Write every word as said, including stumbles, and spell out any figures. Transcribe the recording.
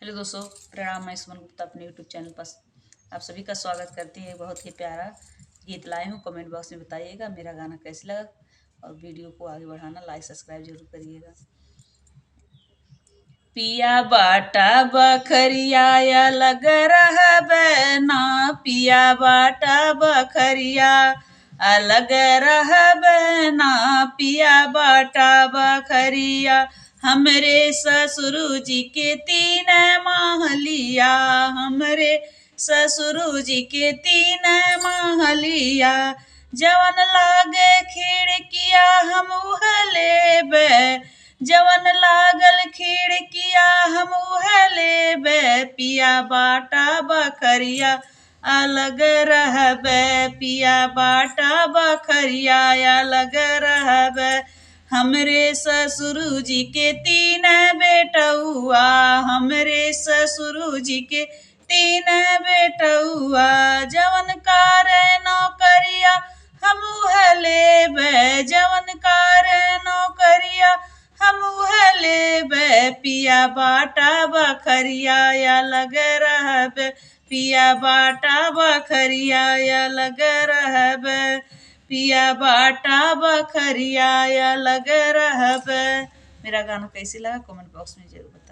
हेलो दोस्तों, प्रणाम। मैं सुमन गुप्ता अपने YouTube चैनल पर आप सभी का स्वागत करती हूँ। एक बहुत ही प्यारा गीत लाई हूँ, कमेंट बॉक्स में बताइएगा मेरा गाना कैसे लगा, और वीडियो को आगे बढ़ाना, लाइक सब्सक्राइब जरूर करिएगा। पिया बाटा बखरिया अलग रहबे ना, पिया बाटा बखरिया अलग रहबे ना, पिया बाटा बखरिया। हमरे ससुर जी के तीन महलिया, हमरे ससुर जी के तीन महलिया। जवन लागे खिड़किया हम उह लेबे, जवन लागल खिड़किया हम उह लेबे। पिया बाटा बखरिया अलग रहबे, पिया बाटा बखरिया अलग रहबे। हमरे ससुर जी के तीन बेटउआ, हमरे ससुर जी के तीन बेटउआ। जवन करे नौकरिया हम उह लेबे, जवन करे नौकरिया हम उह लेबे। पिया बाटा बखरिया अलग रहबे, पिया बाटा बखरिया अलग रहबे, पिया बाटा बखरिया अलग रहबे। मेरा गाना कैसे लगा, कमेंट बॉक्स में जरूर बताइए।